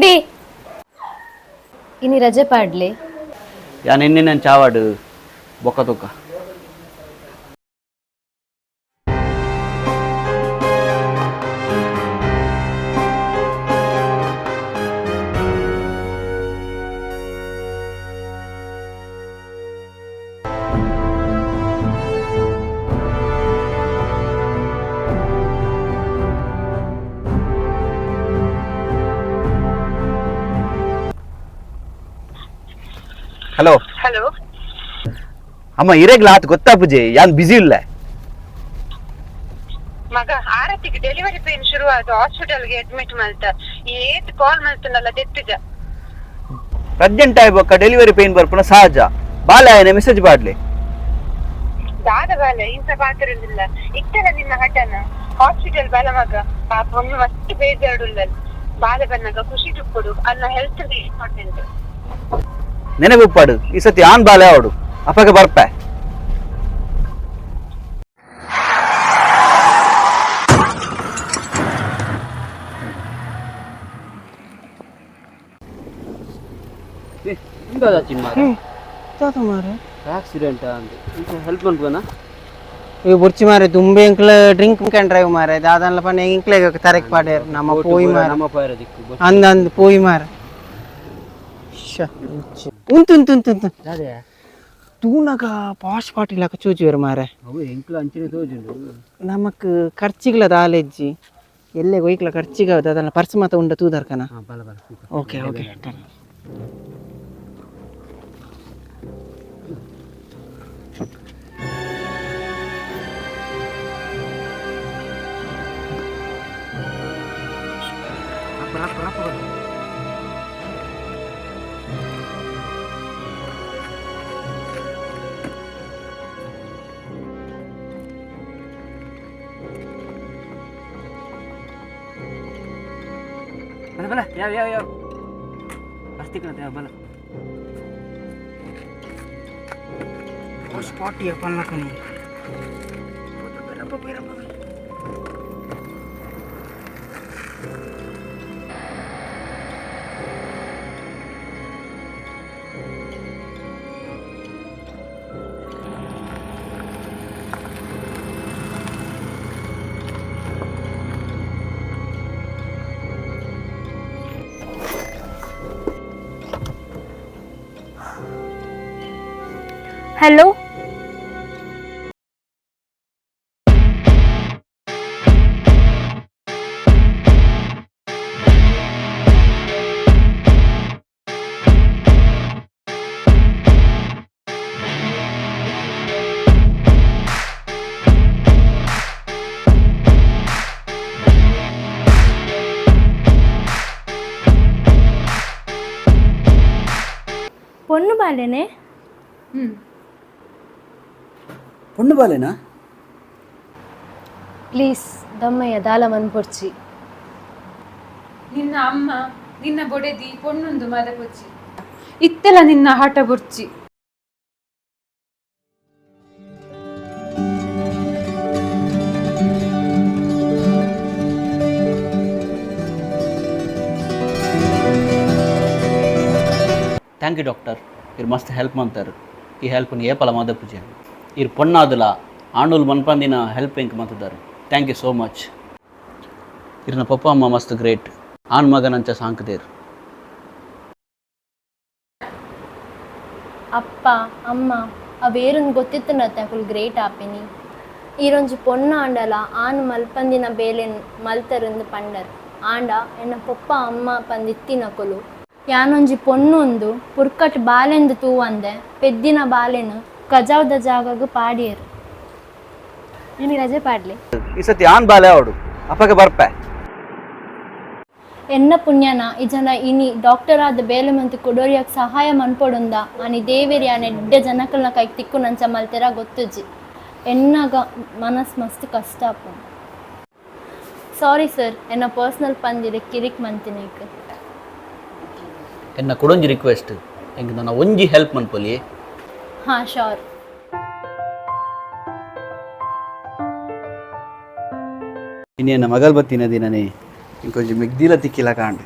ಬೇ ಇನಿ ರಜೆ ಪಾಡ್ಲೆ. ಯಾನ್ ಎನ್ನಿನ ಚಾವಾಡು ಬೊಕ್ಕ ತುಕ್ಕ. ಹಲೋ. ಹಲೋ. ಅಮ್ಮ, ಇರೆಗ್ಲ ಆತ್ ಗೊತ್ತಾಪುಜೆ, ಯಾನ್ ಬಿಸಿ ಇಲ್ಲ. ಮಗ, ಆರತಿಗೆ ಡೆಲಿವರಿ ಪೇನ್ ಶುರು ಆದ ಹಾಸ್ಪಿಟಲ್ಗೆ ಅಡ್ಮಿಟ್ ಮಲ್ತ. ಏತ್ ಕಾಲ್ ಮಲ್ತನಲ್ಲ, ದೆತ್ತಿಜ. ಪ್ರೆಗ್ನೆಂಟ್ ಆಯ್ಬೊಕ್ಕ ಡೆಲಿವರಿ ಪೇನ್ ಬರ್ಪುನ ಸಹಜ. ಬಾಲೆ ಆಯನೆ ಮೆಸೇಜ್ ಬಾಡ್ಲೆ. ದಾದ ಬಾಲೆ, ಇಂತ ಪಾತ್ರಲಿಲ್ಲ ಇತ್ತಲ್ಲ ನಿನ್ನ ಹಠನ. ಹಾಸ್ಪಿಟಲ್ ಬಾಲ ಮಗ, ಪಾಪ ಒಮ್ಮೆ ಮಸ್ತ್ ಬೇಜಾರುಳ್ಳಲ್. ಬಾಲೆ ಬಂದಾಗ ಖುಷಿ ತುಪ್ಪಡು ಅನ್ನ ಹೆಲ್ತ್ ಇಂಪಾರ್ಟೆಂಟ್. ನೆನಗುಪ್ಪಾಡು, ಈ ಸತಿ ಆನ್ ಬಾಲೆ ಅವಡು ಅಪಗ ಬರ್ಪೆ. ಮಾರೆ. ಆಕ್ಸಿಡೆಂಟ್ ಅಂದ್ ಹೆಲ್ಪ್ ಮನ್ಪುನ. ಈ ಬುರ್ಚಿ ಮಾರೆ, ದುಂಬೆ ಎಂಕ್ಲ ಡ್ರಿಂಕ್ can drive ಮಾರೆ. ದಾದನ್ಲ ಪನ್ನ ಎಂಕ್ಲೆ ತರೆಕ್ ಪಾಡೇರ್. ನಮ್ಮ ಪೋಯಿ ಮಾರೆ. ನಮ್ಮ ಪಾಯರ ದಿಕ್ಕು. ಅಂದ ಅಂದ್ ಪೋಯಿ ಮಾರೆ. ಉಂತು ಉಂತು ಉಂತು ಉಂತು. ತೂನಗ ಪಾಶ್ ಪಾಟಿಲಕ ಚೂಚುವೆರ್ ಮಾರೆ. ಅವು ಎಂಕ್ಲ ಅಂಚನೆ ತೋಜುಂಡು. ನಮಕ್ ಖರ್ಚಿಗ್ಲ ದಾಲೆಜ್ಜಿ, ಎಲ್ಲೆ ಒಯ್ಕ್ಲ ಖರ್ಚಿಗ. ದಾದನ್ಲ ಪರ್ಸ್ ಮಾತ ಉಂಡ ತೂದರ್ಕನ. ಬಲ ಬಲ. Okay okay. ಬಲ ಬಲ, ಯಾವ ಯಾವ ಯಾವ ಅಸ್ತಿಕನತೆ ಬಲ. ಪಾಶ್ ಪಾಟಿ ಪನ್ಲಕನಿ. ಹಲೋ. ಪೊಣ್ಣು ಬಾಲೆನೆ. ಪೊಣ್ಣು ಬಾಲೆನಾ? ಪ್ಲೀಸ್ ದಮ್ಮಯ್ಯ, ದಾಲ ಮನ್ಪೊರ್ಚಿ. ನಿನ್ನ ಅಮ್ಮ ನಿನ್ನ ಬೊಡೆದಿ ಪೊಣ್ಣೊಂದು ಮದಪೊಚ್ಚಿ ಇತ್ತೆಲ್ಲ ನಿನ್ನ ಹಠ ಬೊರ್ಚಿ. Thank you doctor, ಇರ್ ಮಸ್ತ್ ಹೆಲ್ಪ್ ಮಂತಾರೆ. ಈ ಹೆಲ್ಪ್ನ ಏಪಲ ಮದಪುಜೆ. ಇರ್ ಪೊಣ್ಣಾದಲ ಆಣುಲ್ ಮನ್ಪಂದಿನ ಹೆಲ್ಪ್ ಎಂಕ್ ಮಂತದಾರು. Thank you so much. ಇರ್ನ ಪಪ್ಪ ಅಮ್ಮ ಮಸ್ತ್ ಗ್ರೇಟ್. ಆನ್ ಮಗನಂಚ ಸಾಂಕದೇರು. ಅಪ್ಪ ಅಮ್ಮ ಅವೇರೊಂದು ಗೊತ್ತಿತ್ತು ಅಕುಲು ಗ್ರೇಟ್ ಆಪಿನಿ. ಈರೊಂಜಿ ಪೊಣ್ಣು ಆಂಡಲ ಆನ್ ಮಲ್ಪಂದಿನ ಬೇಲೆನ್ ಮಲ್ತರಂದು ಪಂಡರ್. ಆಂಡ ಎನ್ನ ಪೊಪ್ಪ ಅಮ್ಮ ಪಂದಿತ್ತಿನಕುಲು ಯಾನೊಂಜಿ ಪೊಣ್ಣುಂದು ಪುರ್ಕಟ್ ಬಾಲೆಂದು ತೂವಂದೆ ಪೆದ್ದಿನ ಬಾಲೆನು ಕಜಾವ್ದ ಜಾಗಗ್ ಪಾಡಿಯರು. ಇನಿ ರಜೆ ಪಾಡ್ಲೆ. ಈ ಸತಿ ಆನ್ ಬಾಲೆ ಅವಡು ಅಪಗ ಬರ್ಪೆ. ಎನ್ನ ಪುಣ್ಯನ ಈ ಜನ ಇನಿ ಡಾಕ್ಟರ್ ಆದ ಬೇಲೆ ಮಂತು ಕೊಡೋರಿಯಾಗ ಸಹಾಯ ಮನ್ಪೊಡುಂದ ಅನಿ ದೇವೇರಿ ಆ ನೆಡ್ಡೆ ಜನಕಲ್ನ ಕೈಗೆ ತಿಕ್ಕು ನಂಚ ಮಲ್ತೆರ ಗೊತ್ತುಜ್ಜಿ. ಎನ್ನಾಗ ಮನಸ್ ಮಸ್ತ್ ಕಷ್ಟ ಆಪುಂಡು. ಸಾರಿ ಸರ್, ಎನ್ನ ಪರ್ಸನಲ್ ಪಂದಿರೆ ಕಿರಿಕ್ ಮಂತಿನೇಕ್. ಎನ್ನ ಕುಡೊಂಜಿ ರಿಕ್ವೆಸ್ಟ್, ಎಂಕ್ ನನ್ನ ಒಂಜಿ ಹೆಲ್ಪ್ ಮನ್ಪೊಲಿ? ಹಾಂ, ಶೋರ್. ಇನಿ ಎನ್ನ ಮಗಲ್ ಬತ್ತಿನ ದಿನನೇ ಇಂಕೊಂಜಿ ಮಿಗ್ದಿಲ ತಿಕ್ಕಿಲ್ಲ ಕಾಂಡ್.